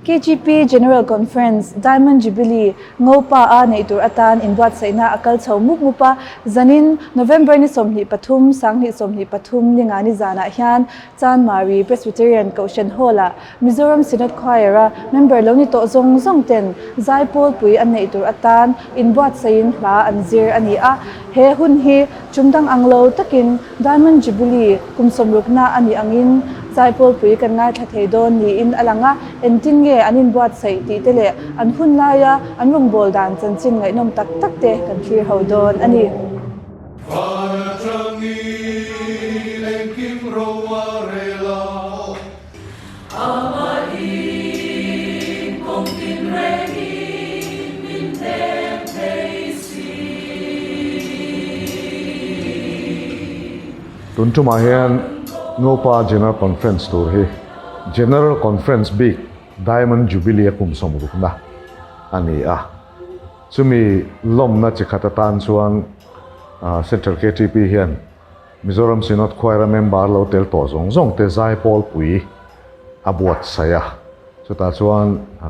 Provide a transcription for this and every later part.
KGP General Conference Diamond Jubilee Ngopa a neih tur atan inbuatsaihna a kal chho mup mup a, zanin November ni 23, 2023 ningani zanah hian Chanmari Presbyterian Kohhran Hall-ah Mizoram Synod Choir-a member lo ni tawh zawng zawng ten zaipawl pui an neih tur atan inbuatsaihin hla an zir a ni a. He hun hi tum dang ang lo takin Diamond Jubilee kum sawmrukna a nih angin zaipawl pui kan ngaithla thei dawn niin a lang a, engtin nge an inbuatsaih tih te leh an hun laia an rawngbâwl dan chanchin ngaihnawm tak tak te kan thlir ho dawn a ni. Van atangin engkim ro a rel a. Amahin kawng tin rengin min hnem thei si. Tun tumah hian Ngopa General Conference tur hi General Conference bik Diamond Jubilee a kum sawmrukna a ni a. Chumi lawmna chi khat atan chuan Central KTP hian Mizoram Synod Choir-a member lo tel tawh zawng zawng te zaipawl pui a buatsaih a, chutah chuan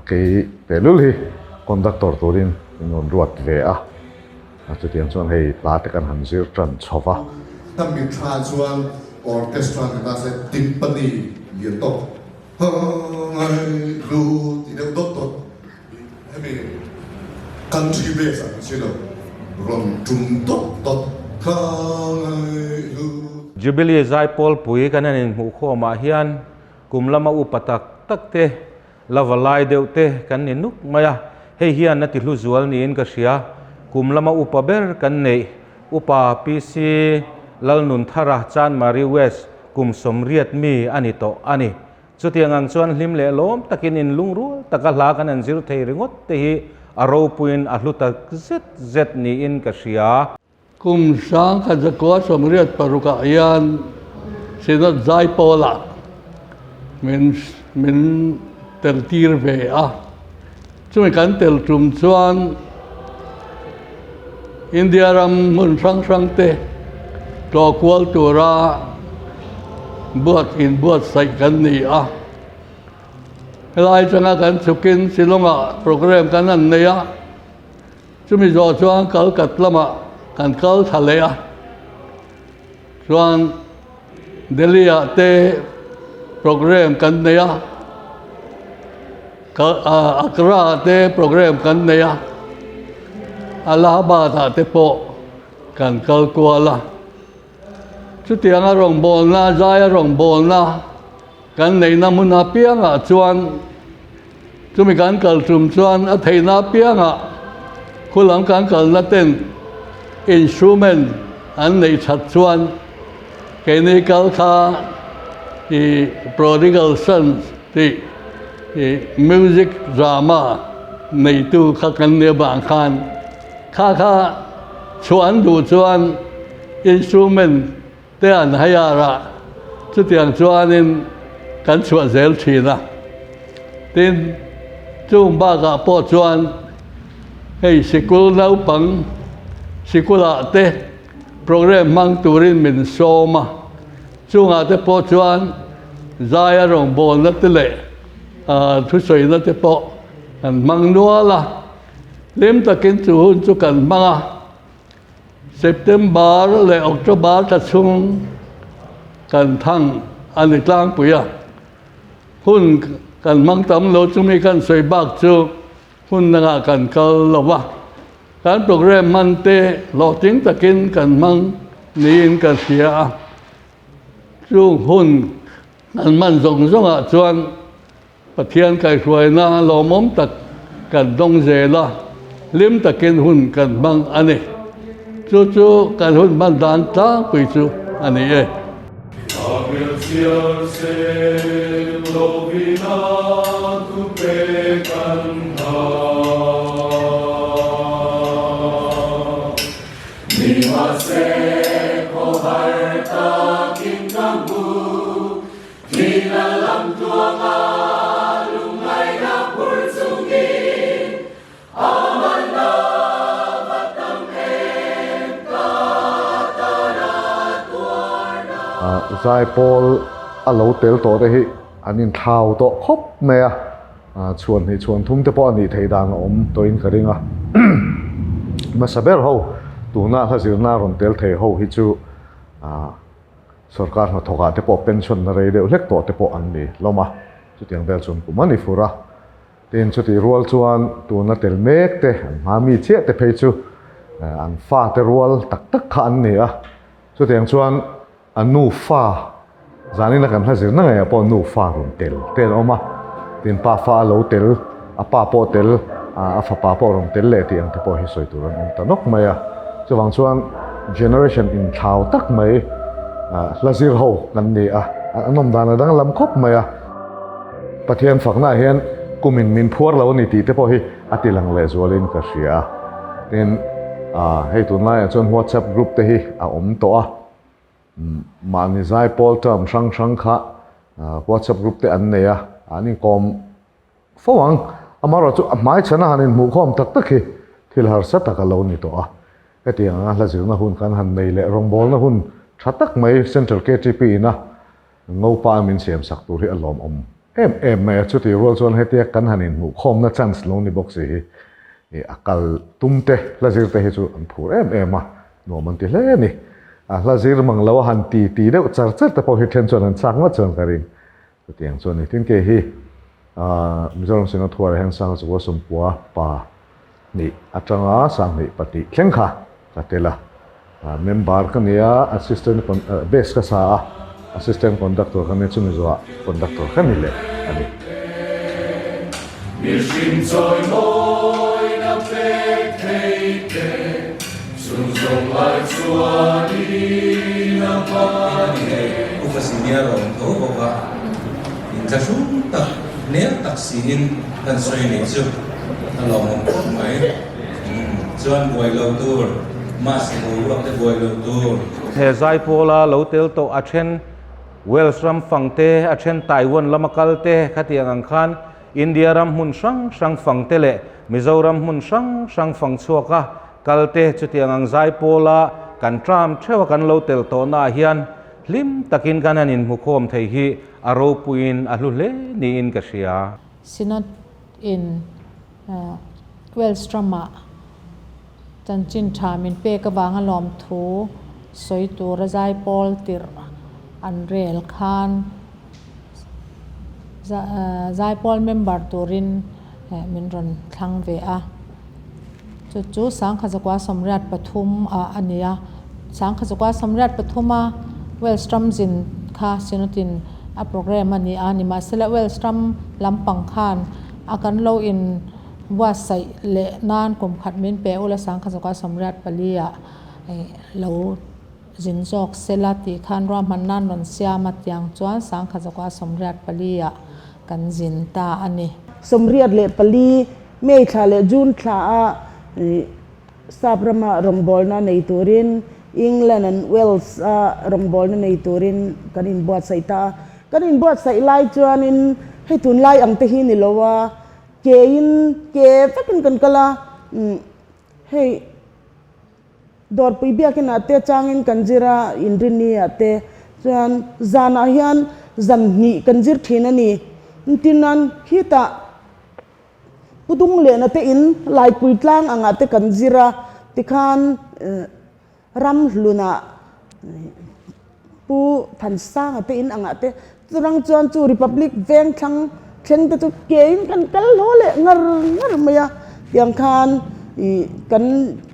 kei tehlul hi conductor turin min rawn ruat ve a, chutiang chuan hei hla te kan han zir tan chho va. Ka mitthla chuan orchestra ni ta se timpani lian tawk Hmangaih lu ti deuh dawt dawt hemi country base ang chi lo rawn tum dawt dawt Hmangaih lu. Jubilee zaipawl pui kan han inhmuh khawmah hian kum lama upa tak tak te, la va lai deuh te kan ni nuk mai a, hei hian a ti hlu zual niin ka hria. Kum lama upa ber kan neih Upa PC Lalnunthara Chanmari West kum 80 mi a ni tawh a ni. Chutiang ang chuan hlim leh lawm takin inlungrual taka hla kan han zir thei ringawt te hi a ropuiin a hlu tak zet zet niin ka hria. Kum sang khat zakua 86 ah hian Synod Zaipawlah min min tel tir ve a. Chumi kan tel tum chuan India ram hmun hrang hrang te tlawh kual tura buat inbuatsaih kan ni a. Helai atanga kan chhukin Shillong-ah programme kan han nei a, chumi zawh chuan Kalkat lamah kan kal thla leh a. Chuan Delhi-ah te programme kan nei a, Accra-ah te programme kan nei a, Allahabad-ah te pawh kan kal kual a. Chutianga rawngbawlna, zaia rawngbawlna kan neihna hmun apiangah chuan chumi kan kal tum chuan a theihna apiangah khulam kan kalna ten instrument an neih that chuan keini kal kha i prodigal sons tih i music drama neitu kha kan nih avang khan kha kha chhuah an duh chuan instrument te an hire a, chutiang chuanin kan chhuah zel thin a. Tin, chung bakah pawh chuan hei sikul naupang sikulah te programme hmang turin min sawm a, chungah te pawh chuan zaia rawngbawlna te leh thusawina te pawh kan hmang nual a, hlim takin chu hun chu kan hmang a. September leh October thla chhung kan thang a ni tlangpui a, hun kan hmang tam lo chumi kan sawi bak chu hun dangah kan kal lo va, kan programme hman te hlawhtling takin kan hmang niin ka hria a, chung hun kan hman zawng zawngah chuan Pathian kaihhruaina lawmawm tak kan dawng zel a, hlim takin hun kan hmang a ni. Chu chu kan hun hman dan tlangpui chu a ni e. Zaipawl a lo tel tawh te hi an inthlau tawh khawp mai a. Chhuan hnih chhuan thum te pawh a nih theih dan a awm tawhin ka ring a. Hmasa ber ho tuna hla zirna rawn tel thei ho hi chu sorkar hnathawkah te pawh pension na rei deuh hlek tawh te pawh an ni hlawm a, chutiang vel chuan kum a ni fur a. Tin, chutih rual chuan tuna tel mek te an hma mi chiah te phei chu an fate rual tak tak kha an ni a, chutiang chuan A nufa, zanina kan hla zirna ngeiah pawh nufa rawn tel te an awm a, tin pa fa a lo tel, a pa pawh tel, a fapa pawh rawn tel leh tih ang te pawh hi sawi tur an awm ta nawk mai a. Chuvang chuan generation inthlau tak mai hla zir ho kan ni a, an awm dan a danglam khawp mai a. Pathian faknaah hian kumin min phuar lo a ni tih te pawh hi a ti lang lehzualin ka hria a. Tin, hei tunlaiah chuan WhatsApp group te hi a awm tawh a. Mahni zaipawl term hrang hrang kha WhatsApp group te an nei a, an inkawm fo ang. Amaherawhchu a hmaichhana han inhmuhkhawm tak tak hi thil harsa tak a lo ni tawh a. Hetiang anga hla zirna hun kan han nei leh rawngbawlna hun tha tak mai Central KTP ina Ngopa a min siam sak tur hi a lawmawm em em mai a, chutih rual chuan hetia kan han inhmuhkhawmna chance lo ni bawk si hi a kal tum te, hla zir te hi chu an phur em em a, nuam an ti hle a ni. A hla zir mang lo a han ti ti deuh char char te pawh hi then chuan an chak ngawt chuan ka ring. Chutiang chuan ni tin kei hi Mizoram Synod Thuara hian Sangzua Sawmpua pa hnih atanga sanghnih pahnih thleng kha ka tel a, member ka ni a, assistant bass ka sa a, assistant conductor ka nia chumi zawhah conductor ka ni leh a ni. Mihring chawi mawina pek thei te chung zawng lai chuanin a hman e. Upa senior a awm tho bawk a, inthlahrung tak hmel tak siin kan sawi nih chu. A lawmawm khawp mai. Chuan buai lo tur, mahse boruak te buai lo tur. He Zaipawla lo tel tawh a then Wales ram fang te, a then Taiwan lama kal te khatiang ang khan India ram hmun hrang hrang fang te leh Mizoram hmun hrang hrang fang chhuaka kal te chutiang ang Zaipawla kan tram theuha kan lo tel tawhnaah hian hlim takin kan han inhmukhawm thei hi a ropuiin a hlu hle niin ka hria. Synod in Wales ramah chanchin tha min pek avanga lawmthu sawi tura zaipawl tirh an rel khan zaipawl member turin min rawn thlang ve a. Chu chu Sangkhazakua 83 ah a ni a. Sangkhazakua 83 a Wales ram zin kha Synod in a programme a ni a, nimahsela Wales ram lampang khan a kan lo in buatsaih leh nan kum khat min pe ula Sangkhazakua 84 ah lo zin zawk sela tih khan ruahman nan rawn siam a tiang chuan Sangkhazakua 84 ah kan zin ta a ni. 84 May thla leh June thla a Sap rama rawngbawlna nei turin England and Wales a rawngbawlna nei turin kan inbuatsaih ta a. Kan inbuatsaih lai chuanin hei tunlai ang te hi ni lo a, kein ke vekin kan kal a, hei Dawrpui biakinah te changin kan zir a, inrinni-ah te chuan zanah hian zan hnih kan zir thin a ni. Tin, khitah Pu Dunglena te in Laipui tlang angah te kan zir a, tikhan Ramhlunah Pu Thansanga te in angah te churang chuan chu Republic veng thlang thleng te chu kein kan kal hlaw leh ngar ngar mai a, tiang khan ih kan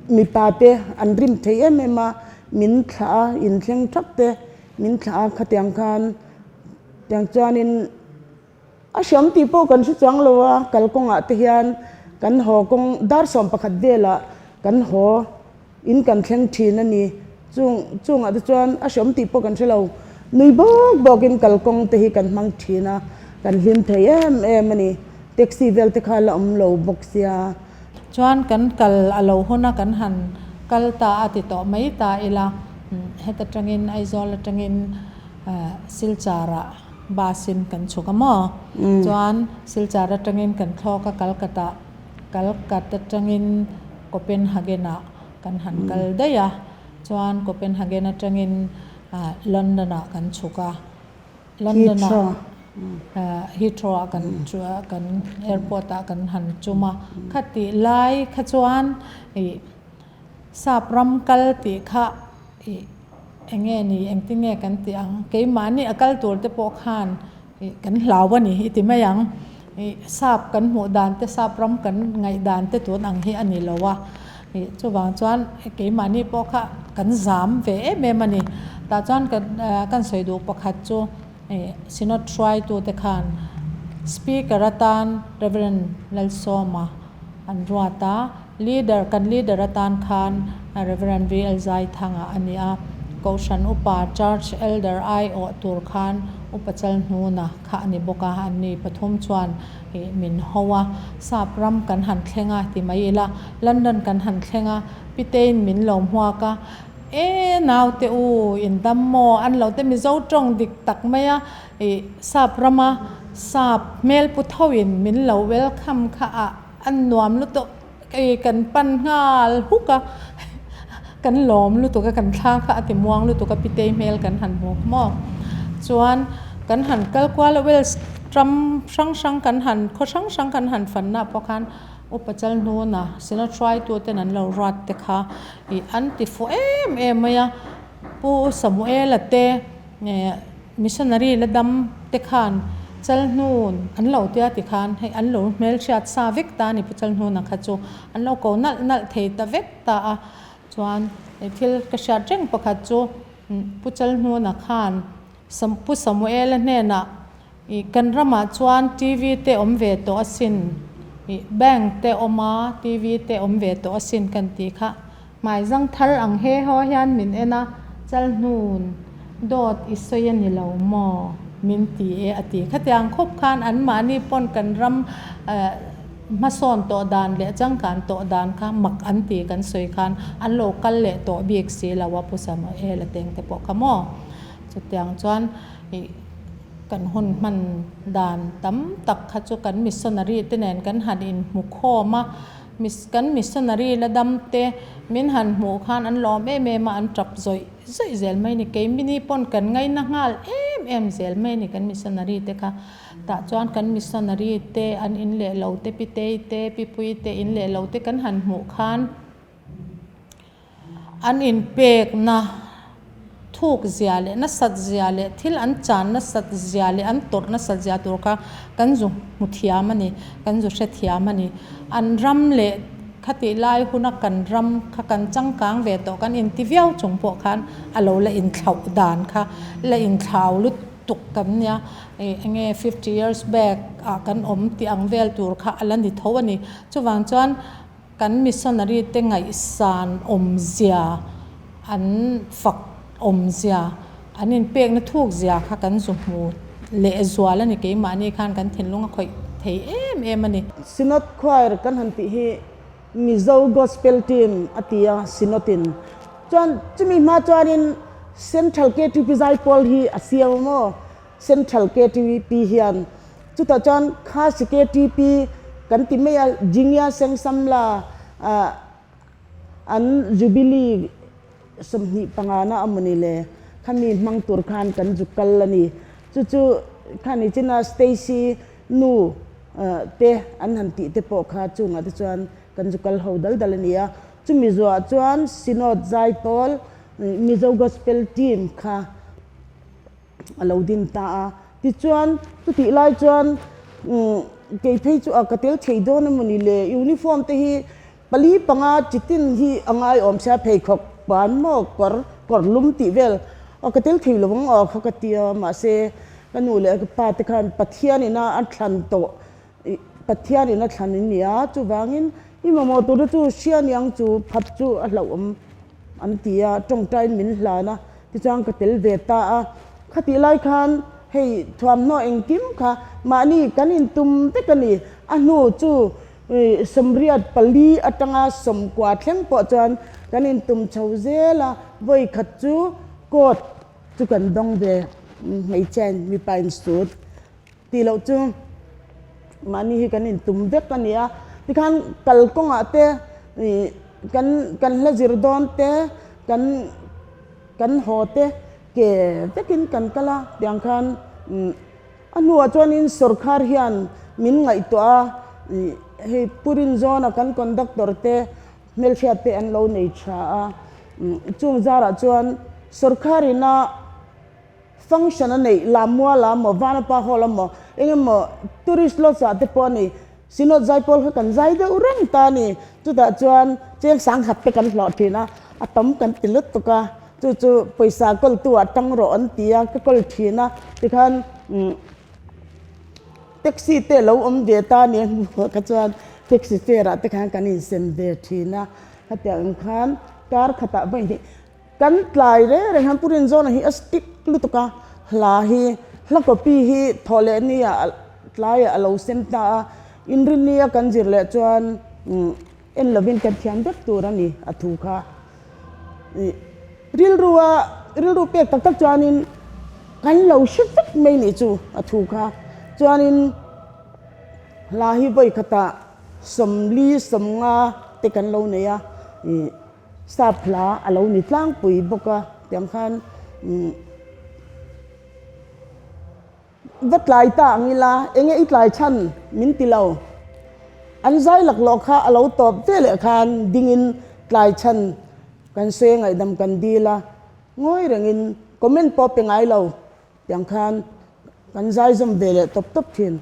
mipa te an rim thei em em a, min thlah a, inthleng thak te min thlah a khatiang khan tiang chuanin. A hriam tih pawh kan hre chuang lo a, kalkawngah te hian kan haw kawng dar 11 velah kan haw in kan thleng thin a ni. Chung chungah te chuan a hriam tih pawh kan hre lo. Nui bawk bawkin kalkawng te hi kan hmang thin a, kan hlim thei em em a ni. Taxi vel te kha la awm lo bawk sia. Chuan kan kal a lo hun a, kan han kal ta a ti tawh mai ta ila, heta tangin Aizawl atangin Silchar-ah Bus in kan chhuk a maw? Chuan Silchar atangin kan thlawk a Calcutta Calcutta atangin Copenhagen ah kan han kal daih a, chuan Copenhagen atangin London ah kan chhuk a, London ah. Heathrow ah kan kan airport ah kan han chum a, khatih lai kha chuan ih sap ram kal tih kha ih eng nge ni engtin nge kan tih ang keimahni a kal tur te pawh khan ih kan hlau a ni i ti mai ang ih sap kan hmuh dan te sap ram kan ngaih dan te tun ang hi a ni lo a ih chuvang chuan keimahni pawh kha kan zam ve em em a ni tah chuan kan kan sawi duh pakhat chu. Synod hruaitute khan Speaker atan Rev. Lalsawma an ruat a, Leader, kan Leader atan khan Rev. VL Zaithanga a ni a, Kohhran Upa, Church Elder aiawh tur khan Upa Chalhnuna kha a ni bawk a, anni pathum chuan min ho a, Sap ram kan han thleng a ti mai ila, London kan han thleng a, Pitein min lo hmuak a, E naute u, in dam maw? An lo te Mizo tawng dik tak mai a, ih sap rama sap hmel pu tho in min lo welcome kha a an nuam lutuk ih kan pan nghal huk a, kan lawm lutuk a, kan thla kha a ti muang lutuk a pitei hmel kan han hmu kha maw. Chuan kan han kal kual a Wales ram hrang hrang kan han khaw hrang hrang kan han fanna pawh khan Upa Chalhnuna Synod hruaituten an lo ruat te kha ih an ti fuh em em mai a, Pu Samuela te missionary la dam te khan Chalhnun an lo tia ti khan hei an lo hmelhriat sa vek ta a ni Pu Chalhnuna kha chu an lo ko nalh nalh thei ta vek ta a, chuan thil ka hriat reng pakhat chu Pu Chalhnuna khan Pu Samuela hnenah Ih, kan ramah chuan TV te awm ve tawh asin, ih, bank te awm a, TV te awm ve tawh asin kan tih kha. Hmai zang thar ang he haw hian min en a, Chalhnun, dawt i sawi a ni lo maw? min ti e a ti. Khatiang khawp khan anmahni pawn kan ram hmasawn tawh dan leh changkan tawh dan kha mak an ti kan sawi khan an lo kal leh tawh bik si lo a Pu Samuel a teng te pawh kha maw? Chutiang chuan ih. Kan hun hman dan tam tak kha chu kan missionary te nen kan han inhmu khawm a, kan missionary la dam te min han hmuh khan an lawm em em a, an tap zawih zawih zel mai a ni. Keimini pawn kan ngaina nghal em em zel mai a ni kan missionary te kha. Tah chuan kan missionary te an in leh lo te, pitei te, pipui te in leh lo te kan han hmuh khan, An inpekna thuk zia leh nasat zia leh thil an chan nasat zia leh an tawrh nasat zia tur kha kan zu hmu thiam a ni, kan zu hre thiam a ni. An ram leh khatih lai huna kan ram kha kan changkang ve tawh kan inti viau chung pawh khan a lo la inthlauh dan kha la inthlau lutuk kan nia. Eng nge 50 years back ah kan awm tih ang vel tur kha a la ni tho a ni. Chuvang chuan. Kan missionary te ngaihsan awmzia, an fak awmzia, an inpekna thuk zia kha kan zu hmu lehzual a ni. Keimahni khan kan thinlung a khawih thei em em a ni. Synod Choir kan han tih hi Mizo Gospel Team a ti a, Synod in. Chuan chumi hma chuanin Central KTP Zaipawl hi a siam a maw? Central KTP hian chutah chuan Khasi KTP kan ti mai a, Jingya Sengsamla ah an Jubilee 25 na a mawni le khami hmang tur khan kan zu kal a ni. Chu chu khani china Stacy nu te an han tih te pawh kha chungah te chuan kan zu kal ho dal dal a ni a. Chumi zuah chuan Synod Zaipawl Mizo Gospel Team kha a lo din ta a. Tichuan, chutih lai chuan kei phei chu a ka tel thei dawn emawni le, uniform te hi pali panga chitin hi a ngaiawm sia, pheikhawk pan maw kawr kawr lum tih vel a ka tel thei lo ang aw kha ka ti a, mahse ka nu leh ka pa te khan Pathian ina a thlan tawh Pathian ina thlan in ni a, chuvangin i mamawh tur te chu hria niang chu phat chu a hlauhawm an ti a, tawngtain min hlan a. Tichuan ka tel ve ta a, khatih lai khan hei thuamhnaw engkim kha mahni kan intum vek a ni. A hnu chu 84 atanga 90 thleng pawh chuan kan intum chho zel a, vawi khat chu coat chu kan dawng ve hmeichhiain mipa insut. Tih loh chu mahni hi kan intum vek a ni a, tikhan kalkawngah te ih kan kan hla zir dawn te kan kan haw te ke vekin kan kal a tiang khan umm. A hnuah chuanin sawrkhar hian min ngaihtuah a, hei Pu Rinzawna kan conductor te hmelhriat te an lo nei tha a, chung zarah chuan sawrkhar ina function a neih Lammuala maw Vanapa Hall amaw eng emaw tourist lodge ah te pawh a ni Synod zaipawl kha kan zai deuh reng ta a ni. Chutah chuan cheng sangkhat te kan hlawh thin a, a tam kan ti lutuk a, chu chu pawisa kawltu ah tang rawh an ti a, ka kawl thin a, tikhan taxi te lo awm ve ta a ni a hnuah kha chuan taxi fare ah te khan kan insem ve thin a, khatiang ang khan kar khatah vawi hnih Kan tlai reng reng hian Pu Rinzawna hi a stick lutuk a, hla hi hla copy hi thawh leh nia tlaiah a lo sem ta a, inrinnia kan zir leh chuan en lovin kan thiam vek tur a ni a thu kha. Rilrua rilru pek tak tak chuanin kan lo hre vek mai nih chu a thu kha. Chuanin hla hi vawi khatah 40 50 te kan lo nei a. Sap hla a lo ni tlangpui bawk a, tiang khan va tlai ta ang ila, enge i tlai chhan min ti lo. An zai laklawh kha a lo tawp ve leh khan dingin tlai chhan kan sawi ngaihdam kan dil a, ngawi rengin comment pawh pe ngai lo, tiang khan kan zai zawm ve leh tawp tawp thin.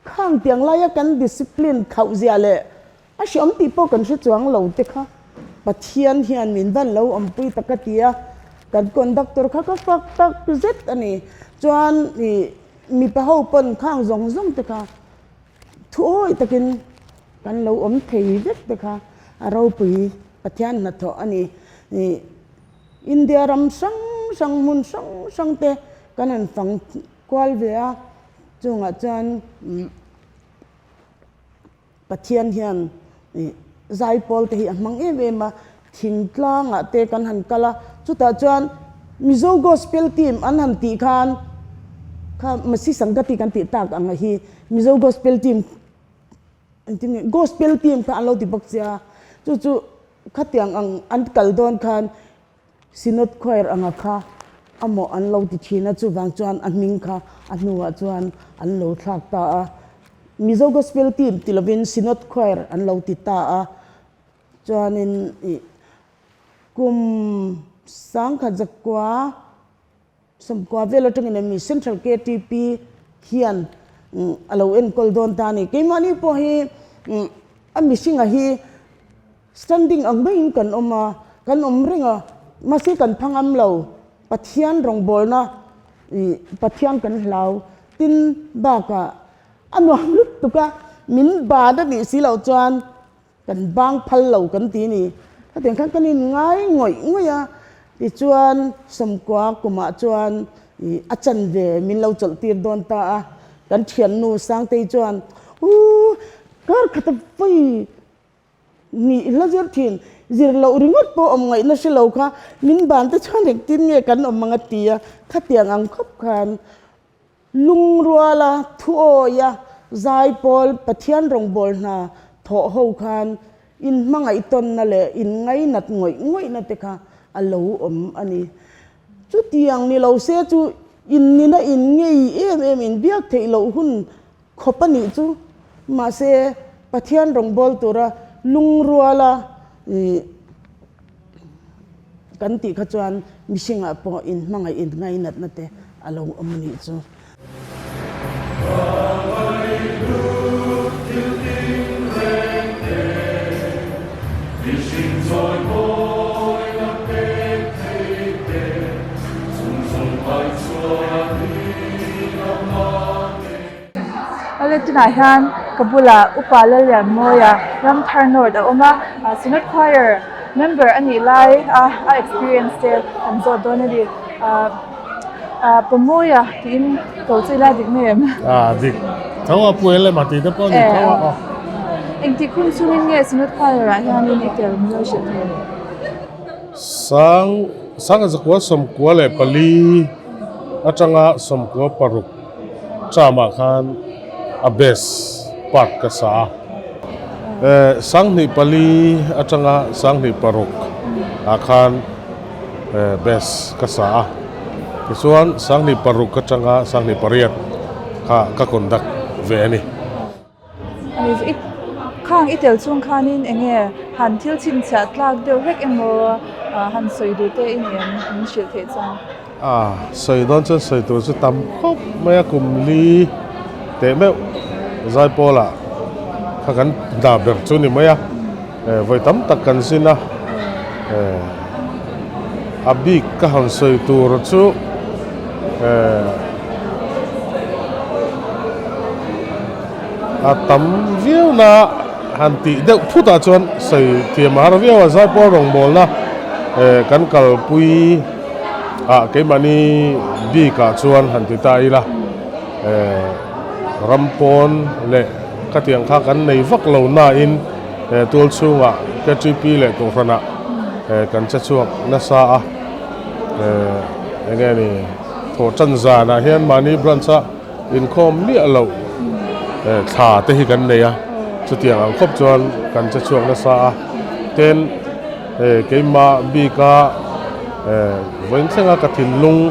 Khang tiang laia kan discipline khauh zia leh A hriam tih pawh kan hre chuang lo te kha Pathian hian min van lo awmpui tak a ti a, kan conductor kha ka fak tak zet a ni. Chuan ih mipa ho pawn khang zawng zawng te kha thuawi takin kan lo awm thei vek te kha a ropui Pathian hnathawh a ni. Ih India ram hrang hrang hmun hrang hrang te kan han fang kual ve a, chungah chuan Pathian hian zaipawl te hi a hmang em em a, thingtlangah te kan han kal a, chutah chuan Mizo Gospel Team an han tih khan kha Masi Sangati kan tih tak ang hi Mizo Gospel Team engtin nge Gospel Team kha an lo ti bawk sia, chu chu khatiang ang an kal dawn khan Synod Choir anga kha a mawh an lo ti thin a, chuvang chuan a hming kha a hnuah chuan an lo thlak ta a. Mizo Gospel Team ti lovin Synod Choir an lo ti ta a. Chuanin ih kum sangkhat zakua 90 vel atangin em ni Central KTP hian a lo enkawl dawn ta a ni. Keimahni pawh hi a mihringa hi standing ang maiin kan awm a, kan awm reng a, mahse kan pha ngam lo. Pathian rawngbawlna ih Pathian kan hlau tin bakah a nuam lutuk a, min ban a nih si loh chuan Kan bang phal lo kan ti ni. Hetiang khan kan in ngai ngawih ngawih a, tichuan 90 kumah chuan ih a chanve min lo chawlh tir dawn ta a, kan thiannu Sangtei chuan U kar khat a vawi nih hla zir thin, zir loh ringawt pawh awm ngaihna hre lo kha min ban te chuan engtin nge kan awm ang a ti a, khatiang ang khawp khan Lungruala thuawia zaipawl Pathian rawngbâwl hna thawh ho khan inhmangaihtawnna leh inngainat ngawih ngawihna te kha a lo awm a ni. Chutiang ni lo se chu innina in ngei em em inbiak theih loh hun khawp a nih chu. Mahse, Pathian rawngbâwl tura lungruala ih Kan tih kha chuan mihringah pawh inhmangaih inngainatna te a lo awm a nih chu. Awle tunah hian ka bulah Upa Lallianmawia Ramthar North a awm a, Synod Choir member a nih lai a a experience te kan zawt dawn a ni. Pawmawia tiin ko chu ila dik mai em? A dik tho a, Pu Elema tih te pawh a dik tho a aw. Engtik hun chungin nge Synod Choir ah hianin i tel min lo hrilh thei em? Sang Sangha zakua 94 atanga 96 term-ah khan a bass part ka sa a. 2004 atanga 2006 ah khan bass ka sa a. Tichuan 2006 atanga 2008. kha ka conduct ve a ni. Khang i tel chung khanin eng nge han thil chhinchhiah tlak deuh vek emaw han sawi duh te i nei em min hrilh theih chuan? A sawi dawn chuan sawi tur chu tam khawp mai a, kum li teh meuh Zaipawlah kha kan hna ber chu ni mai a, vawi tam tak kan zin a, a bik ka han sawi tur chu a tam viau na han tih deuh phut ah chuan sawi thiam a har viau a, Zaipawl rawngbawlna kan kalpui ah keimahni bik ah chuan han ti ta ila ram pawn leh khatiang kha kan nei vak lo nain tual chhungah KTP leh Kohhranah kan che chhuak nasa a, eng nge ni thawh tan zanah hian mahni branch a inkhawm miah loh thla te hi kan nei a, chutiang ang khawp chuan kan che chhuak nasa a, tin keimah bika vawiin thlenga ka thinlung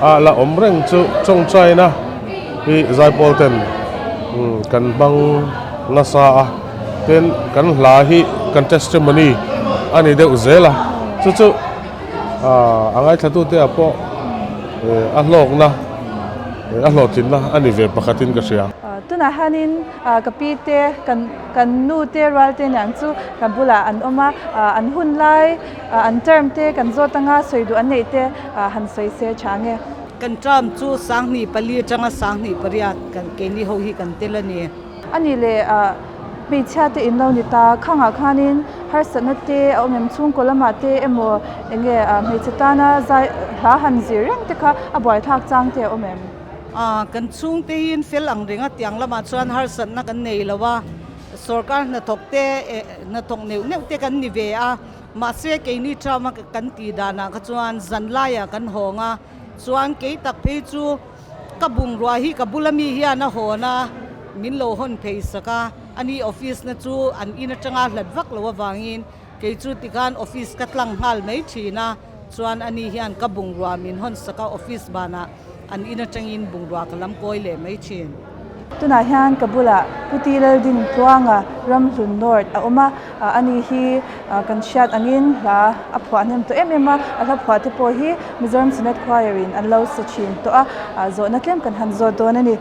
a la awm reng chu tawngtaina hi zaipawl ten kan hmang nasa a, tin kan hla hi kan testimony a ni deuh zel a, chu chu a ngaithlatute ah pawh a hlawkna a hlawhtlinna a ni ve pakhatin ka hria. Tunah hianin ka pi te kan kan nu te rual te niang chu ka bulah an awm a, an hun lai an term te kan zawt anga sawi duh an neih te han sawi se tha nge. Kan term chu 2004 atanga 2008 kan keini ho hi kan tel a ni. A nih leh hmeichhia te in lo ni ta, khangah khanin harsatna te a awm em chhungkaw lamah te emaw eng nge hmeichhe tana zai hla han zir reng te kha a buaithlak chang te a awm em? Kan chhungte hi in fel ang reng a, tiang lamah chuan harsatna kan nei lo a, sorkar hnathawk te hnathawk neuh neuh te kan ni ve a, mahse keini term a kan tih danah kha chuan zanlaiah kan hawng a, chuan kei tak phei chu Ka bungrua hi ka bula mi hian a hawn a, min lo hawn phei sak a, ani office na chu an in atanga hlat vak lo avangin kei chu tikhan office ka tlang nghal mai thin a, chuan ani hian ka bungrua min hawn sak a, office banah an in atangin bungrua ka lam kawi leh mai thin. Tunah hian ka bulah Pu Ti Laldin Tluanga Ramhlun North a awm a, ani hi kan hriat angin hla a phuah hnem tawh em em a, a hla phuah te pawh hi Mizoram Synod Choir in an lo sa thin tawh a, zawhna tlem kan han zawt dawn a ni.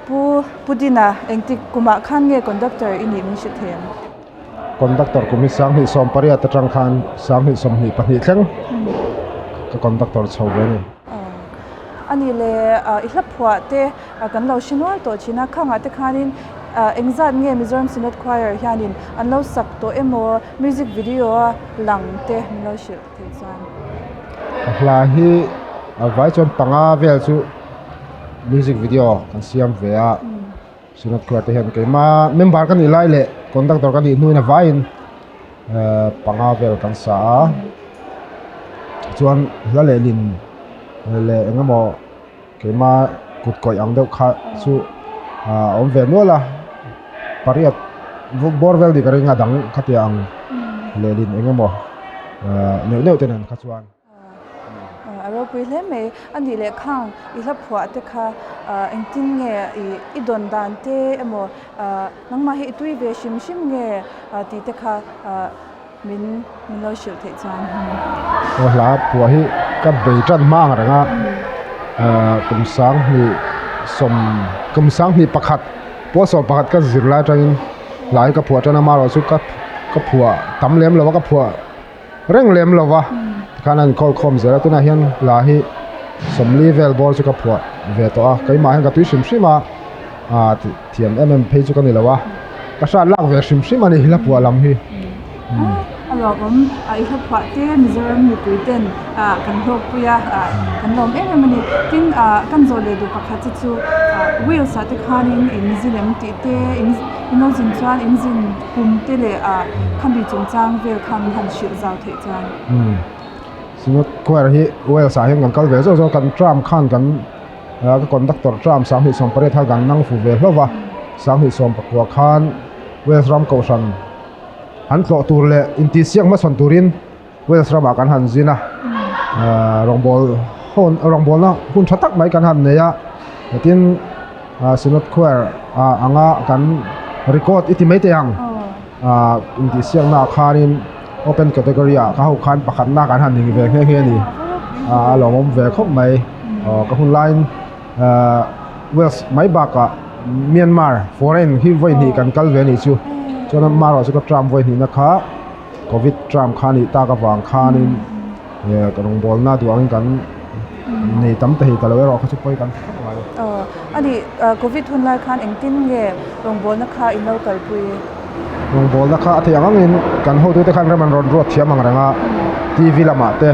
Pu Pu Dina engtik kumah khan nge conductor i nih min hre thei ang? Conductor kum hi 2018 atang khan 2022 thleng ka conductor chho ve a ni. A nih leh i hla phuah te kan lo hre nual tawh thin a, khangah te khanin engzat nge Mizoram Synod Choir hianin an lo sak tawh emaw music video a lang te min lo hrilh thei chuan. Ka hla hi a vai chuan panga vel chu music video kan siam ve a. Synod Choir te hian keima member ka nih lai leh conductor ka nih hnuin a vaiin panga vel kan sa a chuan hla lehlin leh eng emaw keima kut kawih ang deuh kha chu a awm ve nual a pariat bawr vel nih ka ring a dang khatia ang lehlin eng emaw neuh neuh te nen kha chuan. A ropui hle mai. A nih leh khang i hla phuah te kha engtin nge i dawn dan te emaw nangmah hi i tui ve hrim hrim nge tih te kha min min lo hrilh theih chuan. Aw hla phuah hi ka bei tan hma ang reng a, kum 20 kum 21 pawl 11 ka zir lai atangin hla hi ka phuah tan a, amaherawhchu chu ka phuah tam lem lo a ka phuah. reng lem lo va tikhan a inkhawl khawm zel a tunah hian hla hi sawmli vel bawr chu ka phuah ve tawh a keimah hian ka tui hrim hrim a ah thiam em em phei chu ka ni lo a ka hrat lak ve hrim hrim a ni hla phuah lam hi. A lawmawm a i hla phuah te Mizoram mipui ten ah kan hlawkpui a ah kan lawm em em a ni tin ah kan zawh leh duh pakhat che chu ah wheels ah te khanin in zin em tih te in in lo zin chuan in zin Kum te leh ah khami chungchang vel kha min han hrilh zau theih chuan. Umm Synod Choir hi Wales ah hian kan kal ve zawk zawk a, kan tram khan kan ka conductor tram 2018 khan kan nang fu ve hlauh va, 2019 khan Wales ram kohhran han tlawh tur leh intihsiak hmasawn turin Wales ramah kan han zin a, rawngbâwl hawn rawngbâwlna hun ṭha tak mai kan han nei a, tin. Synod Choir anga kan record i ti mai thei ang intihsiakna ah khanin open category ah ka ho khan pakhatna kan han ning ve nghe nghe a ni a lawmawm ve khawp mai ka hun laiin Wales mai bakah Myanmar foreign hi vawi hnih kan kal ve a nih chu chuan amaherawh chu ka term vawi hnihna kha Covid term kha a nih tak avang khanin ka rawngbawlna duh angin kan nei tam ta hei ta lo erawh kha chu pawi kan ti khawp mai. Aw a nih Covid hun lai khan engtin nge rawngbawlna kha in lo kalpui? Rawngbawlna kha a theih ang angin kan hotute khan rem an rawn ruat thiam ang reng a, TV lamah te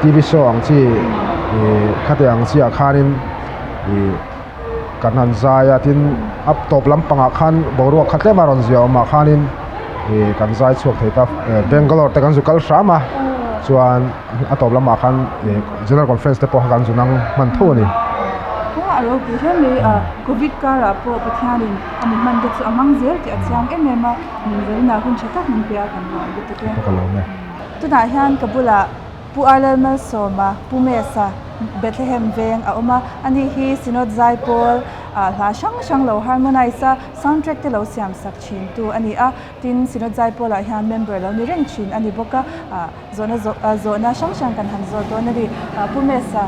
TV show ang chi khati ang chiah khanin ih kan han zai a tin a tawp lampangah khan boruak kha tlem a rawn zia awmah khanin ih kan zai chhuak thei ta Bangalore te kan zu kal hram a chuan a tawp lamah khan ih General Conference te pawh kha kan zu nang hman tho a ni. A ropui hle mai a Covid karah pawh Pathianin a mi hman te chu a hmang zel tih a chiang em em a min velna hun tha tak min pe a kan ruah lutuk e. Ka lawm e. Tunah hian ka bulah Pu Arlel Malsawma, Pu Mesa, Bethlehem veng a awm a, ani hi Synod Zaipawl ah hla hrang hrang lo harmonize a, soundtrack te lo siam sak thin tu a ni a, tin Synod Zaipawl ah hian member lo ni reng thin a ni bawk a, ah zawhna zawh ah zawhna hrang hrang kan han zawt dawn a ni. Ah Pu Mesa,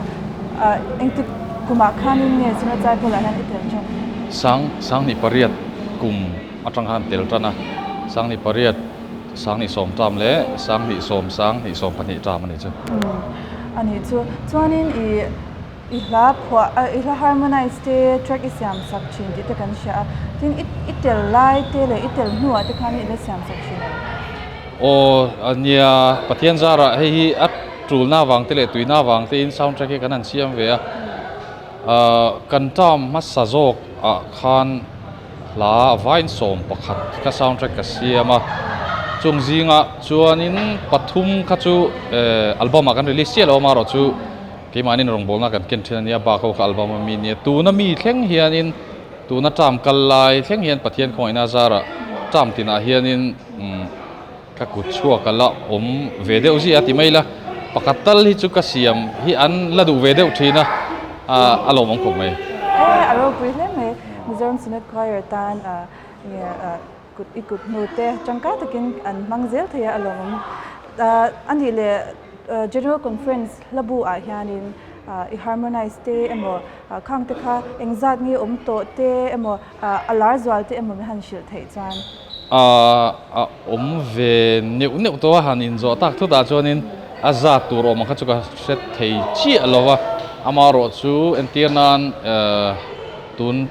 ah engtik kumah khanin nge Synod Zaipawl ah hian i tel tan? Sang 2008 kum atang khan tel tan a, 2008 20 term leh 20 20 12 term a nih chu. A nih chu. Chuanin i i hla phuah i hla harmonize te track i siam sak thin tih te kan hria a. Tin i i tel lai te leh i tel hnuah te khan i la siam sak thin em? Aw a nia Pathian zarah hei hi a tulna avang te leh tuina avang te in sound track hi kan han siam ve a. Kan term hmasa zawk ah khan Hla vain 11 kha soundtrack ka siam a, chung zingah chuanin pathum kha chu album ah kan release chiah lo a, amaherawh chu keimahni rawngbawlna kan ken thin a nia, bak ho kha album a mi nia. Tuna mi thleng hianin tuna term kal lai thleng hian Pathian khawngaihna zarah term tinah hianin Ka kut chhuak a la awm ve deuh ziah a ti mai la, pakhat tal hi chu ka siam hi an la duh ve deuh thin a, a lawmawm khawp mai. E, a ropui hle mai. Mizoram Synod Choir tan kut i kut hnu te tangkai takin an hmang zel thei a, a lawmawm. A nih leh General Conference hlabu ah hianin i harmonize te emaw khang te kha engzat nge awm tawh te emaw a lar zual te emaw min han hrilh theih chuan. A awm ve neuh neuh tawh a, han inzawh tak thut ah chuanin a zat tur awm ang kha chu ka hre thei chiah lo va, amaherawh chu entir nan tun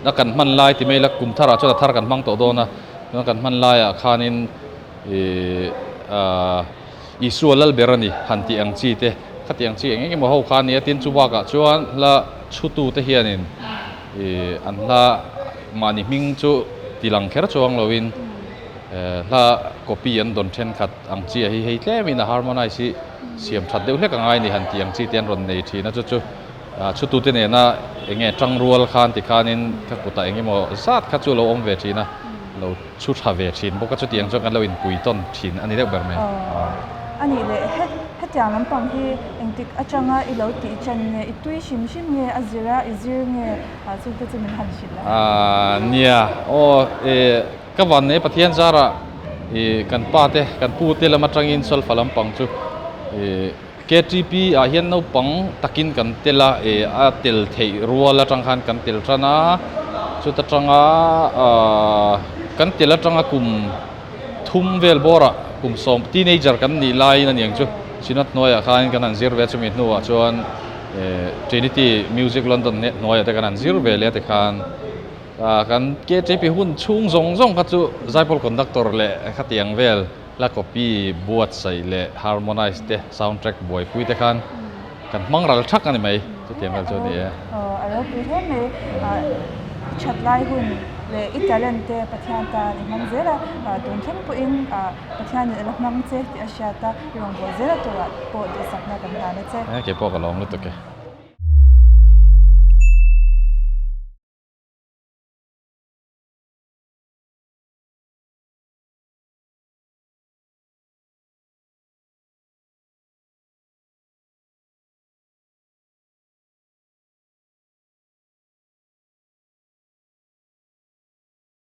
a kan hman lai ti mai ila kum thar ah chuan a thar kan hmang tawh dawn a, tuna kan hman lai ah khanin ih Isua lal ber a ni han tih ang chi te khati ang chi eng eng emaw ho kha a ni a, tin chu bakah chuan hla chhutu te hianin ih an hla mahni hming chu ti lang kher chuang loin hla copy an dawn thenkhat ang chi a hi hei tlemin a harmonize hi siam that deuh hlek a ngai a ni han tih ang chi te an rawn nei thin a chu chu chhutu te nena eng nge tangrual khan tikhanin ka kutah eng emaw zat kha chu a lo awm ve thin a lo Chhu tha ve thin bawk a, chutiang chuan kan lo inpui tawn thin a ni deuh ber mai. A nih leh hetiang lampang hi engtik atanga i lo tih chan nge, i tui hrim hrim nge, a zir a, i zir nge, chungte chu min han hrilh a. Nia, aw ka van nei Pathian zarah kan pa te, kan pu te lam atangin solfa lampang chu KTP ah hian naupang takin kan tel a, eh a tel theih rual atang khan kan tel tan a, chuta tanga ahh kan tel atanga kum thum vel bawrah kum sawm teenager kan nih laiin a niang chu Synod hnuaiah khan kan han zir ve a, chumi hnuah chuan eh Trinity Music London hnuaiah te kan han zir ve leh a tikhan ah kan KTP hun chhung zawng zawng kha chu Zaipawl conductor leh khatiang vel. Hla copy buatsaih leh harmonize te, sound track buaipui te khan kan hmang ral thak a ni mai, chutiang vel chu a ni e. Aw, a ropui hle mai. I that lai hun leh i talent te Pathian tan i hmang zel a, tun thleng pawhin Pathianin a la hmang che tih a hriat a, i rawn bawl zel a turah pawh duhsakna kan hlan a che. Kei pawh ka lawm lutuk e.